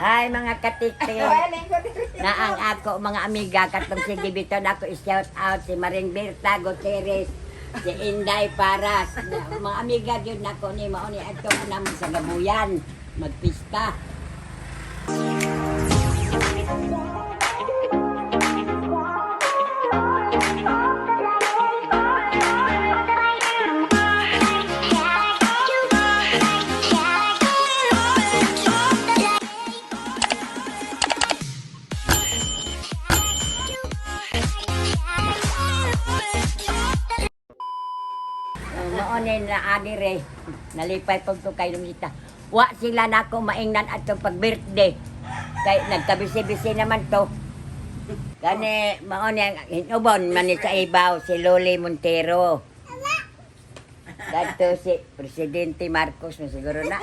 Hi, mga katiktik. Na ang ako mga amiga katong si Gibiton ako i-shout out si Maring Berta Gutierrez, si Inday Paras. Na, mga amiga gyud nako ni mao ni adto naman sa Gabuyan magpista. Mao ni na adire nalipay pag ko kay lumisita. Wa sila nako maingnan atong pag birthday. Kay nagkabisi-bisi naman to. Gani mao ni ang hinubon man ni sa ibaw si Loli Montero. Kadto si Presidente Marcos na siguro na.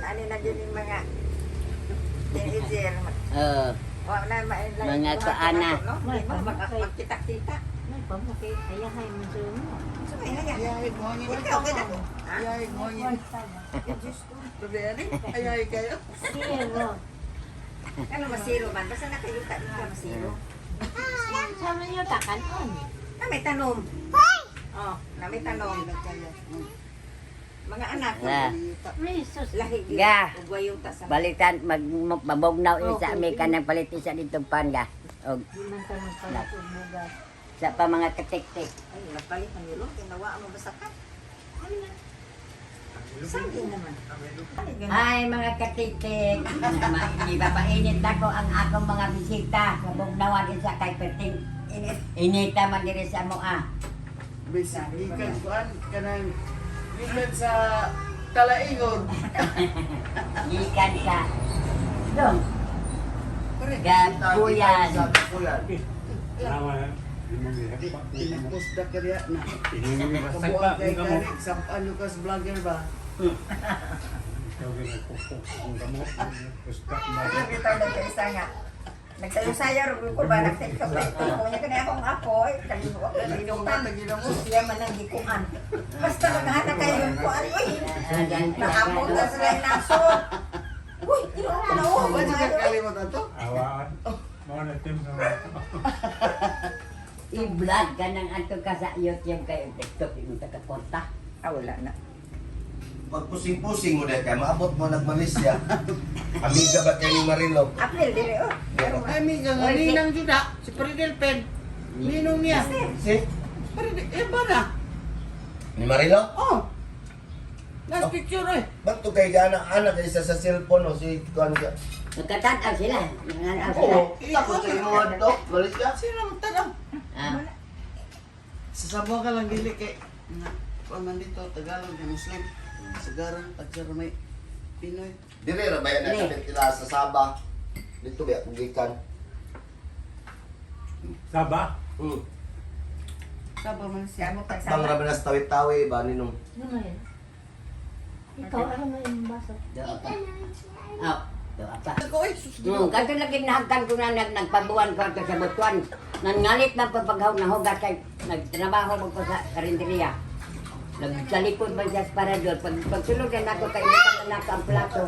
Ano na yun yung mga teenager. Oo. Wa na main- Mga kaana. No? Di ba magkita-kita? May pamukay, ayahay mo sa mo. So, ay, haya. Ayahay mo hangin. Ikaw, kita ko. Ayahay mo hangin. Sabi ayahay kayo. Zero. Ano masiro man? Basta nakayuta di ka masiro. Sama niyo takanon. Na may tanom. Oh, na may tanom. Mga anak ko. Na. May sus. Lahi gyud. Ga. Ug wayuta sa Balitan mag mabognaw isa mi kanang palit isa ditong panga. Og Di man ta magpalit og bugas. sa pa mga katiktik. Ay, nagpalit ng nilo. Kinawa mo basta ka. Sabi naman. Ay, ganun. Hi, mga katitik! Ipapainit ako ang akong mga bisita sa Bugnawan isa kay Perting. Init. Inita man diri sa moa. Basic, gikan kuan kanang gikan sa Talaingon. Gikan sa Dong. Gabuyan. Sa Gabuyan. Tinapos da kaya na. Kabuang kay Karik, sampan nyo kas vlogger ba? Bitaw nagkaisa nga. Nagsayo-sayo ro ko ba nagtiktok tiktok ko niya kani akong apo ay kalimuot na linutan. Siya man ang gikuan. Basta naghahanap kayo yung kuan uy. Naamot na sila yung nasod. Uy, tinuo ko na oh. Ba ka kalimot ato? I-vlog ka ng anto ka sa YouTube kay TikTok yung taga-kwarta. Ah, wala na. Pag pusing-pusing mo dahil kay maabot mo nag Malaysia. Amiga ba kayo ni Marilo? April dire oh. Ay, miga nga ninang juda, si Pridel Pen. Ninong niya. Si? Pridel, eh ba na? Ni Marilo? Oh. Last picture eh. Ba't to kay gana anak isa sa cellphone o si kuan ka? Nagkatanaw sila. Nagkatanaw sila. Oo, takot sa imo adto, Malaysia. Sino ang tanaw? Ah, Sa Sabuan ka lang dili kay nga kuan man dito Tagalog kay Muslim. Sagaran at sara may Pinoy. Dire ra ba yan Dire. na sila sa Saba? Dito ba akong gikan? Saba? Saba man siya. Kamo Bang pagsama. ra ba nas tawi-tawi ba ninong? Ano na yun? Ikaw, ano na yung basa? doon pa. Oh, doon pa. Ako ay sus Ginoo. Kato lagi nahagkan ko na nagpabuan ko ato sa Butuan. Nangalit na pagpaghaw na hugas kay nagtrabaho mo ko sa karinderya. Nagsalikod man siya sa parador. Pagsulod na nako kay ibutan na nako ang plato.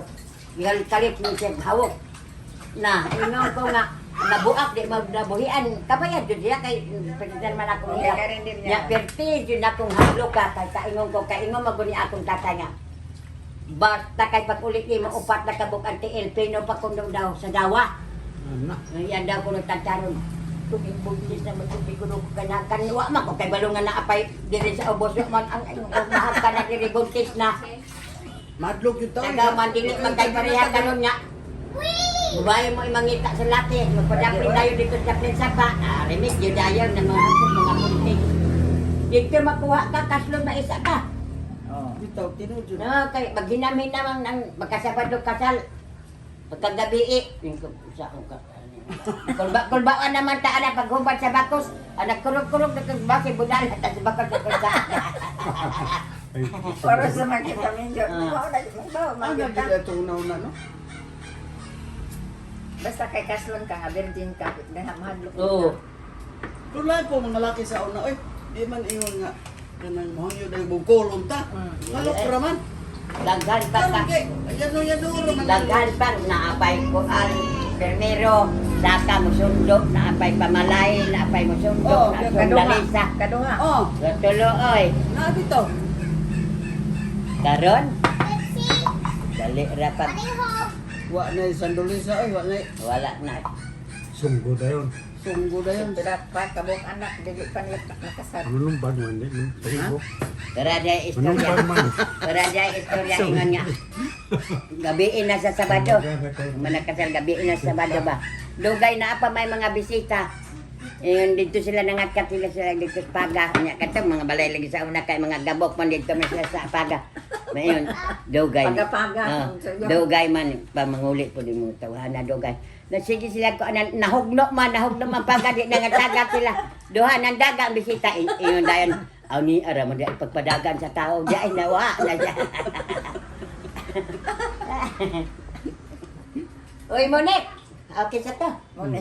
Galit ni siya hawok. Na, ingon ko nga nabuak di mo nabuhian. Kabayad jud siya kay president man ako Okay, niya. karinderya. Nya perti jud akong hadlok ka kay kaingon ko kaingon maguni akong tatay nga. Basta kay pag-ulit ni mo upat na kabuk ang tiil pino pa kuno daw sa dawa. Yan daw kuno tagtaron. Tubig buglis na magtubig kuno ko kana kanwa man ko kay balungan na apay diri sa ubos wa man ang ang ka na diri buntis na. Madlog yung tao. Taga man dili man kay pareha kanon nga. Babae mo imangita sa laki, magpadapin tayo dito sa Prinsapa. Ah, remit yun dayon ng mga mga buntis. Dito makuha ka, kaslon maisa ka. Oh. Bitaw tinuod jud. No, kay maghinam-hinam ang magkasabado kasal. Pagkagabi eh, yung sa akong ka. Kulba kulbaan naman ta ana paghubad sa bakos, anak kurog-kurog na kag basi budal ta sa bakos sa kulba. Para sa makita minyo. Ah. Wa na ba Ano magyud gid atong nauna no? Basta kay kaslon ka nga virgin ka, dahil mahadlok. Oo. Tulay po mga laki sa una oy. Di man ingon nga kanang mohangyo dahil bugkolon ta. Halok ra man. Daghan pa ka. Karon kay yano yano ro man. Daghan pa naapay ko ang permero, saka musundo, naapay pamalay, naapay musundo, Oh, naapay Kaduha. dalisa. Kaduha. Oh, Tulo oy. naa dito. Karon? Dali ra pa. Wa na sandulisa oy, wa na Wala na. Sunggo dayon. sunggo dayon. Pila pa kabuk anak dili pa nila nakasal. Ano nung bag man di nung trigo. Tara dyan Anong istorya. bag man? Tara dyan istorya ingon nga. Gabiin na sa Sabado. Manakasal gabiin na sa Sabado ba. Dugay na pa may mga bisita. Ingon dito sila nangatkat sila sila dito sa Paga. Nya katong mga balay lagi sa una kay mga gabok man dito man sila sa Paga. Mayon dugay. Paga-paga. Ah, dugay man pamanguli po din mo tawhana dugay. Na sige sila ko na, nahugno man paga di nangataga sila. Duha nang daga ang bisita ingon dayon. Aw ni ara man di pagpadagan sa tao di ay nawa na siya. Uy Monik, okay sa to. Muna.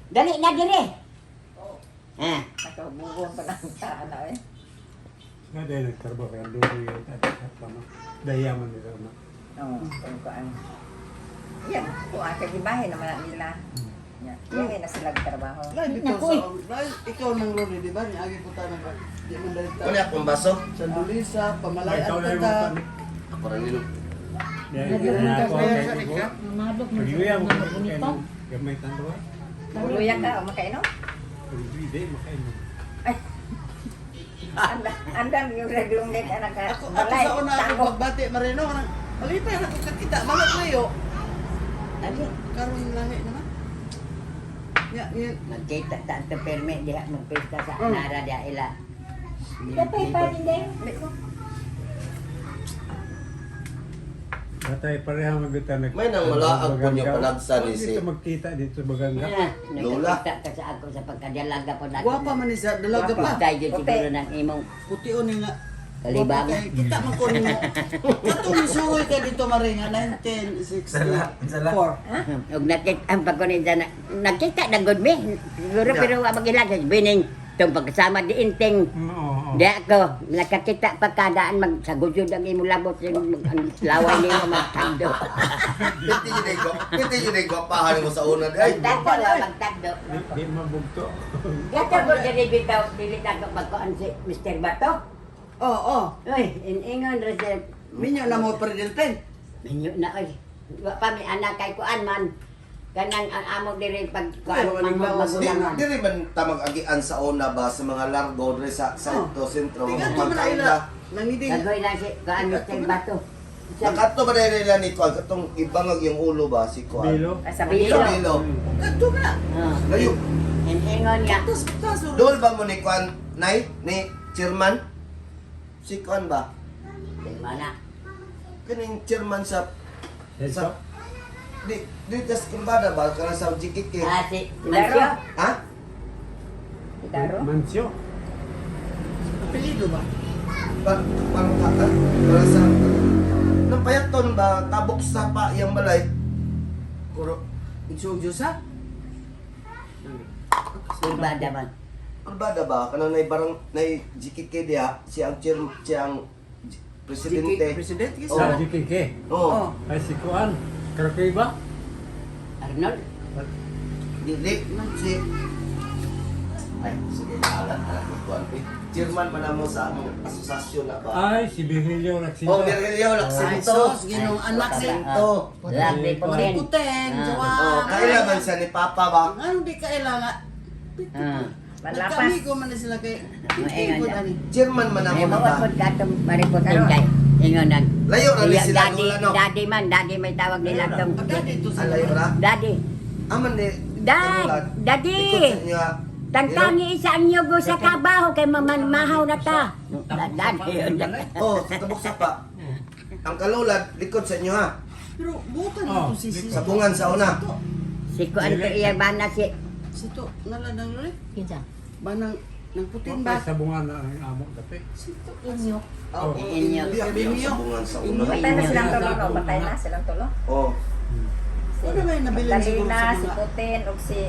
Dali na dire. Ah, Nakabugon pa lang sa ano eh. Na dahil nagtrabaho kaya dugo yun at tama. Dayaman nila ma. Oo, kung kuan. Yan, kuan kay gibahin naman na nila. Yan, lahi na sila trabaho. Lain dito sa lain ikaw nang lori di ba? Ni agi po tanong ba? Di man dali ta. Ano akong baso? Sandulisa, pamalay Ikaw at na yung ta. mata. Ako rin nilo. Dahil ako kay dugo. Nangadok mo Pag-uwi ako sa bonito. Gamay tanto ay. Buluya ka o makainom? Hindi makainom. Anda, andam yung reglong net anak ka. Ako ato sa una ako pagbati Marino kanang malipay na ko kakita mga layo. ali Karon lahi naman. Ya, ya. magkita ta ato perme diha magpista sa Nara diha ila. Dapat pa din din. Batay pareha magbitan nag. May nang malaag po niyo panagsa ni si- Dito magkita dito sa Baganga. Ah, Lola. Nakakita ka sa ako sa pagkadalaga po natin. Gwapa man ni sa dalaga pa. Tayo dyan siguro ng imong Puti ni nga. Kalibangan. Gwapa kay- Kita man ko nimo. Katong misuroy ka dito Maring nga 1964. Og nakita ang pagkunin dyan, nakita na good me. Siguro pero wa magilag bining tong pagkasama di inting. Oo. Di ako nakakita pa kadaan mag sagudjud ang imong labot ang laway nimo magtagdo. Piti yun ay piti yun ay gwapahan mo sa una. Ay, Magtagdo wa magtagdo. Di, di mabugto. Gato ko diri bitaw dili na ko pagkuan si Mr. Bato. Oo, oh, Uy, iningon ra siya. Minyo na mo predelpen. Minyo na oy. Wa pa mi anak kay kuan man. Kanang ang amo diri pag kuan Ay, man wala magulang man. Diri man tamag agian sa una ba sa mga largo diri sa Oh. ito sentro Tingnan ko man magkaila. ila. Nangiding. Kagoy lang si kuan Mr. Bato. Nakadto ba diri nila ni kuan katong ibangag yung ulo ba si kuan? Bilo. Sa Bilo. Sa Bilo. Kadto na. Ah. Layo. Iningon nga. Tas tas. Dol ba mo ni kuan nay ni chairman? Si kuan ba? Mana? Kining chairman sa Sa di di tas kumbada ba kana sa GKK? Ah, si Mansyo. Ha? Idaro. Mansyo. Apelyido ba? Pa, parang kaka? Para sa nang payaton ba tabok sa pa yang balay? Kuro Igsoog Diyosa? Kurbada man. kurbada ba kanang nay barang nay GKK diha siya ang chair siya ang presidente. Presidente Oh. Sa kisa. GKK. Oh. Oh. Ay si Kuan. Karakoy ba? Arnold. Dili si Ay, sige, alat na ko kuan. Eh, chairman man mo sa among asosasyon na ba? Ay si Virgilio Lacsinto. Oh, Virgilio Ay, Lacsinto. sos, ginong anak si Lacsinto. Lagi po rin. Mariputeng, Ah. jawa. Oh, kailangan siya ni Papa ba? Ano di kailangan? Ah. Malapas. Nagkamigo man na sila kay Maingon Tingkod na. ani. Chairman man Ay, mo na mawat ba? po ka itong mariputin kay. Ingon nag. Layo ra ni Iya, sila Daddy, Lola, no? daddy man, daddy may tawag nila itong. Pagka dito Ah, sila. layo ra. Daddy. Aman ni Dad, daddy. Ikot sa inyo, ah. Tangtangi isa ang nyugo sa kabaho kay mamanmahaw na ta. Daddy yun. Oh, sa tabok sapa. Ang kalulad, likod sa inyo ha. Pero butan Oh, na to si si. Sabungan sa una. Si kuan ko iya bana si Sito, ngalan ng lori. Kinsa? Banang nang putin ba? Sa bunga na ang amo dati. Sito. Inyo. Oh, Inyo. Hindi ako yung sabungan sa una. Patay na silang tulo, no? Patay na silang tulo. Oh, Wala may nabilin siguro Magdalena, sa si mga Putin, ug si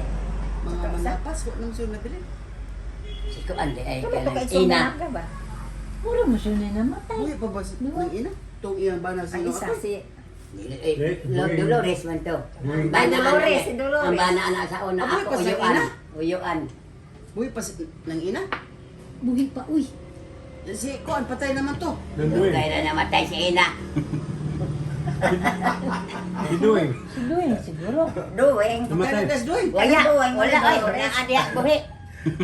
mga manapas. Wala nang sila nabilin. Si kuan di ay Tulo to kanang kay ina. Ina. Ba? Mura mo siya na namatay. Uy, pa ba nang ina? Tong iyang bana Ang sino isa ako. si Eh, Dolores man to. Ay, Bana Dolores, ana- si Dolores. Ang bana ana sa una Amoy ako pa sa uyuan. ina. Uyuan. Buhi pa si nang ina. Buhi pa, uy. Si kuan patay naman to. Nanduin. Kaya na namatay si ina. Iduin. Siguro, siguro. Duweng. Patay na Namatay. das doy. Wala, Duweng, wala ay, Dolores. naa diha buhi.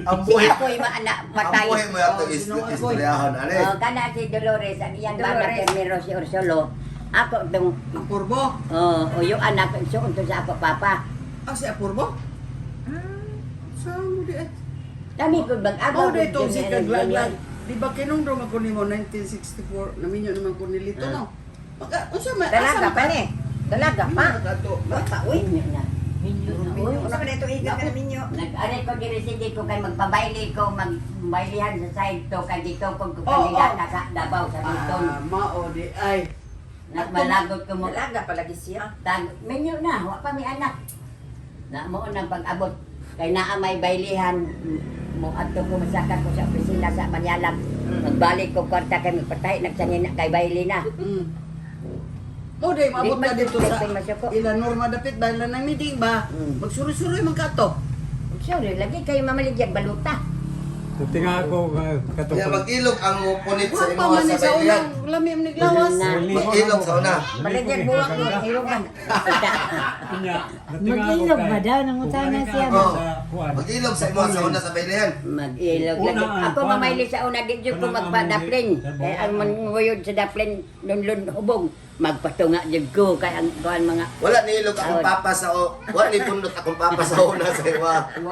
Ang Si buhay, ako'y maana ang patay. buhay mo yato Oh, is sino ako? istoryahan ani. Oh, kana si Dolores ang iyang bana Dolores. Primero si Ursulo. Ako tong Apurbo. oh, uyuan ako igsuon to sa ako papa. Ah, si Apurbo? Sa mo di ay. Kami ko bag-agaw. Oh, dito si Kaglaglag. Di ba kinungdong ako nimo 1964, naminyo naman ko nilito no. Maka unsa man Dalaga pa ni. Dalaga pa. Kato. Wa pa uy. Minyo na. Minyo na, uy. Unsa man ito iga ka minyo. Nag-ari ko diri sige ko kay magpabayli ko magbaylihan sa side to kay dito ko Oh, kanila sa Davao sa Buton. Ah, mao di ay. Nagmalagot ko mo. Dalaga pa lagi siya. Tag minyo na, wa pa mi anak. Na mo nang pag-abot kay naa may baylihan mo adto ko masaka ko sa opisina sa Manyalag. Magbalik ko kwarta kay magpatay nagsangina kay bayli na. Mo di maabot Di ka man dito sa dito masuko. ila Norma dapit ba ila nang meeting ba? Magsuri-suri man ka to. Sorry, lagi kayo mamaligyag baluta. Tinga ako Kaya katong mag-ilog ang punit sa Wa pa imo man sa ni sa baylihan. unang lami ang niglawas. Na. Mag-ilog sa una. Baligyag buwak mo. Hirugan. Mag-ilog ba daw? Nangutana siya ba? Oh. Mag-ilog sa imo sa una sa baylihan. Mag-ilog Una lagi. ang Ako kuwan. mamayli sa una, di jud ko Una ang magpa-daplin. among- Kaya ang manguyod sa daplin, lunlun hubog. Magpatunga jud ko kay ang kuan mga Wala ni ilog akong papa sa o, wala ni pundot akong papa sa una sa imo.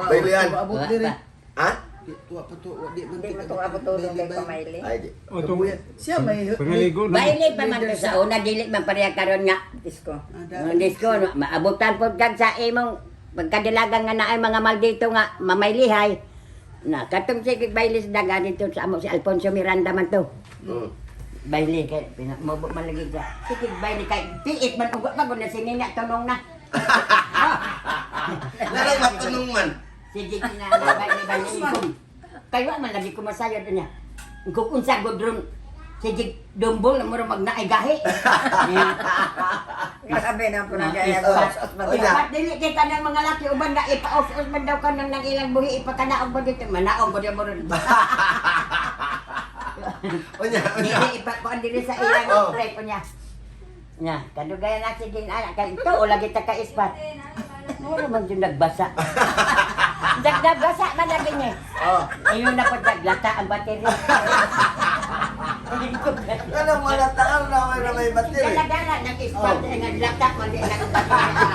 Baylihan. Abot Wa diri. pa. Ha? Di tuwa pa to, wa di man Di mo to abot to kay pamaili. Ay di. O tong Siya may pangaligo na. Baili pa man to sa una, dili man pareha karon nga. Disko. Mga disko, no, maabutan po kag sa imong pagkadalaga nga naay mga maldito nga mamaylihai. Na katong sige bayli sa daga dito sa amo si Alfonso Miranda man to. Bayli kay pinamubo man lagi siya. Sige bayli kay piit man ugwa pa gud na sinina tunong na. Larang matunong man. Sige kina bayli bayli ko. Kay wa man lagi ko masayod niya. Kung unsa gud ron sige dumbol na mura magnaay gahi. Grabe na po nagaya Oh. ko. Oy, na. Dapat dili kay kanang mga laki uban na ipa-off man daw kanang nang ilang buhi ipakanaog ba dito manaog ba mo ron. Unya, unya. Dili ipakuan dili sa ilang Oh. pre ko niya. Nya, kadugayan na sige ana kay ito o lagi ta ka ispat. Mura man jud nagbasa. Nagbasa man lagi niya. Oh. Ayun na po naglata ang baterya. Ano wala taon na wala may battery. Dala-dala nang ispat Oh. nga naglata man di na baterya.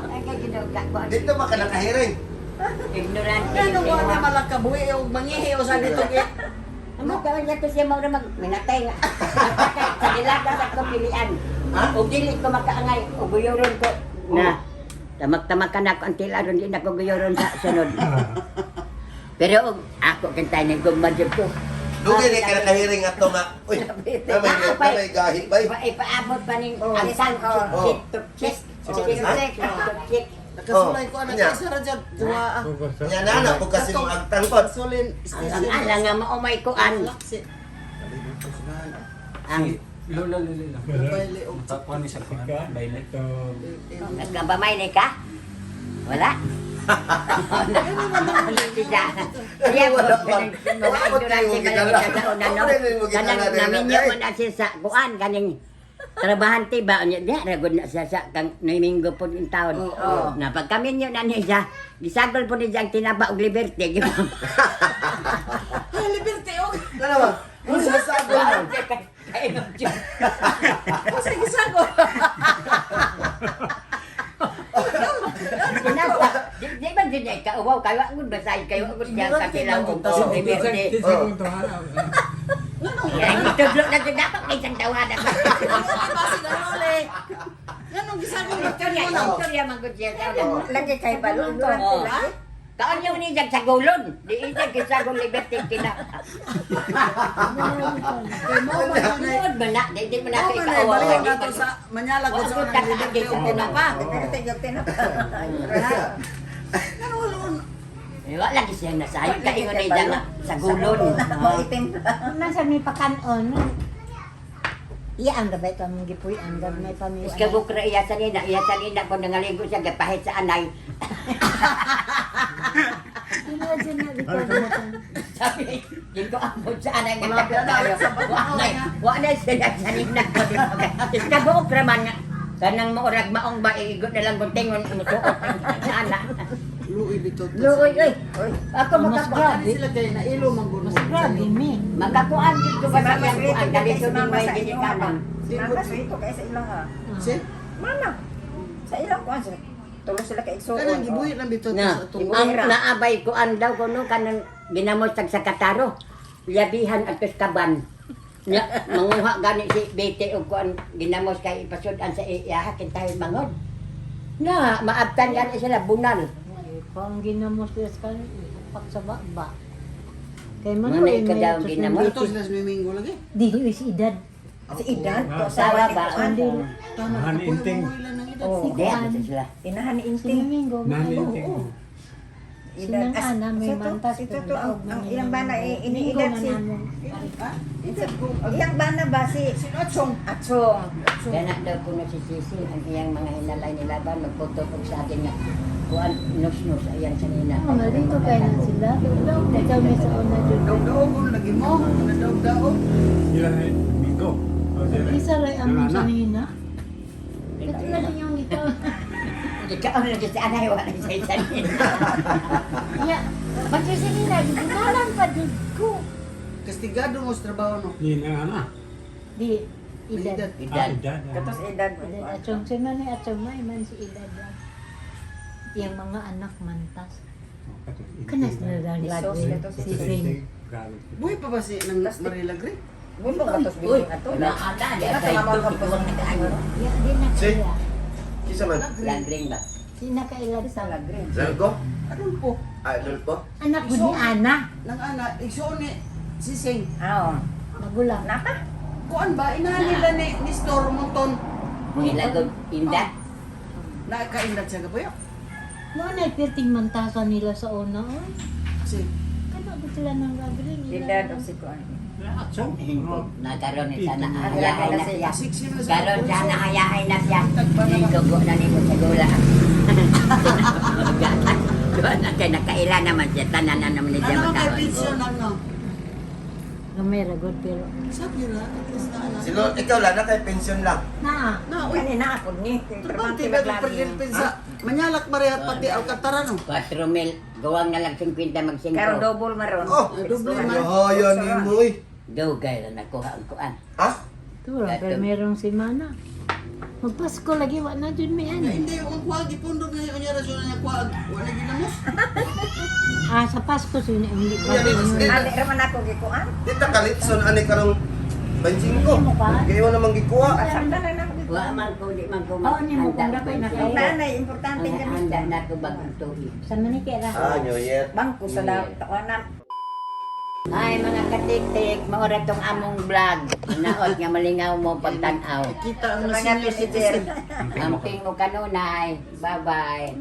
Ay kay ginuga ko. Dito ba ka nakahiring? Ignorante. Ano mo na malakabuhi og mangihi o sa dito kay Amo kaon niya to siya mao na mag minatay nga. Sa dilaga sa kapilian. Og dili ko makaangay og guyuron ko. Na. Tamak-tamak ka na ako ang tila ron di na ko guyuron sa sunod. Pero og ako kantay ning gugma jud ko. Dugay ni ka nakahiring ato nga. Uy, na may na may gahi bay. Ipaabot pa ning Oh. ang sang Oh. chik chik chik chik. Nakasulay ko anak Nya. sa radyo. Duwa. Nya na na ko kasi mong agtangkot. Gasolin Ang station. ala nga maumay kuan. Laksi. Ang Lola, lola, lola. Baile og Tapuan ni sa kuan. Baile. nagkabamay ni ka? Wala. Siya. Siya mo. Wala mo tayo gidala. Wala mo gidala Kanang naminyo man na siya sa kuan kaning trabahante ba unya di ra gud na siya sa kang Domingo po in taon. Oo. Na pagkaminyo na niya siya, gisagol po niya ang tinaba og liberty. Ay, liberty og. Ano ba? Ano sa sabi mo? Usa gisago. Tinaba. Di ba jud niya kauwaw kayo ang basahin kayo ang siya katilaw og liberty. Ay, Itudlo na jud dapat kay isang tawanan. Basi na ole. Nganong gisago ba Istorya, istorya man gud siya sa una. Lagi kay balo ignorante Oo. lagi. Kaon yung nijag sa gulon. Di ijag sa gulon liberty kina. Kay mo man na. Tinuod ba na? Di man na Mo kay man na kauwaw. balik na to sa Manyala ko sa Wa unang liberty og tinapa. Liberty gyud tinapa. Ngano wala Wala lagi siya nasayo. Kaingon na nga sa gulon. Mo itim. Nasa may pakanon. Iyaan ra ba ito among gipuy-an gag may pamiwan. Iskabok ra iya sa nina, iya sa nina kung nangaligo siya gapahit sa anay. Imagine na bitaw mo. Sabi, di ko ambot sa anay nga Wala pa na, tayo. sa bato Wa na, wa na sila sa nina ko. Iskabok ra man nga. Kanang maurag maong ba igo na lang guntingon musuot sa ana. Luoy bitaw. Luoy oy. Ako Mas makakuan. grabe. Sila kay nailo man gud. Mas grabe mi. Makakuan dito ba Si sa Mama iyang Sweet, kuan kay dali si sa Mama may sa inyo ginikanan. Si Mama Sweet kay sa ilang ha. Si? Mama. Sa ilang kuan sila. Tulo sila kay igsuon. Kanang gibuhi lang bitaw Na, sa atong ang naabay kuan daw kuno kanang ginamos tag sa kataro. Labihan at kaban. Nya manguha gani si Bete og kuan ginamos kay ipasud-an sa iya kintay mangod. Na maabtan gani sila bunal. Ay, Kung ginamos des kan pak sa baba. Kay man Muna ikaw daw ang ginamos. Ito sila sa Minggo lagi. Di is edad. Si Idan, to Sawa asawa ni ba? kuan. Tama, Nahan kapuyo inting. mo ilan ng edad. Oh. Hindi ano sila. Inahan ni Si Inting. Domingo. Nani maayo. inting. Idan. Sinang ana, may si to- mantas, Si pero Toto, ang, daog ang man ilang yun. bana, eh, Minggo iniidad man si... namong. Ha? Edad ko. Iyang bana ba si... Sino Atsong? Atsong. Gana daw kuno si Sisi ang iyang mga hinalay nilaban magputol og sa atin nga kuan nus-nus ayan sa nina. Oo, nga dito kay na sila. Ikaw may sa una jud. Daog-daogon lagi mo. Nadaog-daog. Sila ay Minggo. O, sila. Isa ray among Nangana. sa nina. Ito na lang yung ikaw. Ikaw lagi sa anay wala sa isa nina. Ya, pag sa nina, ginalan pa jud ko. Kastigado mo sa trabaho no. Ni nangana. Di edad. Edad. Ah, Edad. edad. Ah. Katos edad. Edad atsong si man atsong may man si edad. Iyang mga anak mantas. Oh, kato, inting Kanas na. na lang Isos, lagi. katos Si Sing. Grabe. Buhi pa ba si nang Marila Gray? Bumbong katos Uy, bilong ato. naata di Kato sa mama ito ka po. ikuwang nagaayo. Ya, di na Si? kaila. Kisa man? Lagring ba? Di na kaila Sa sa lagrin. Zalgo? Adolfo. Adolfo? Anak ko ni Ana. Nang ana, igsuon ni Sising. Ah, oh. Magulang. Napa? Kuan ba inahan nila ni Nestor Monton. Ilagod inda. Nakaindat siya kapuyo. Noon ay pirting mantasan nila sa una. Oy. Si Kano ba sila nang gagawin? Edad o si kuan. Atsong. Nakaroon ni sana hayahay na siya. six years Karon sana hayahay na siya. Ikaw na nimo sa gula. Doon na kay nakaila naman siya. Tanan na naman ni siya Ano kay makaon. pension lang no? Gamay ra god pero Sabi ra, at least na ana. Sino, ikaw lang na kay pension lang. naa. Na, uy. Kani na ako ni. Trabaho ti ba pensa. Manyalak marehat pati Alcantara no. 4 mil. Gawang na lang 50 mag 5. Karon double maron. Oh, Double man. Yahaya ni mo eh. Dugay na nakuha ang kuan. Ha? Tura pero merong simana. Magpasko lagi wa na jud mi Na, ani. Hindi, ang kuwag, ipundog na yun niya rason na niya kuwag. Wala ginamos. Ah, sa Pasko sin hindi pa. Kuya, di- Ali ra man ako gikuan. Di ta kalitson ani karong 25. Mo pa? Kaya naman gikuha. Pasaktan na ako gikuan. Wa man ko di man ko Oo, ni mo kung dapat na kayo. Importante, importante Ang kami. handa na ko bagong tuig. Sa Manike ra. Ah, New Year. Bangko sa daw. Tawanan. Ay mga katik-tik, maura tong among vlog. Naot nga malingaw mo pagtan-aw. Kita ang Sa mga senior teenager. citizen. Amping mo kanunay. Bye-bye.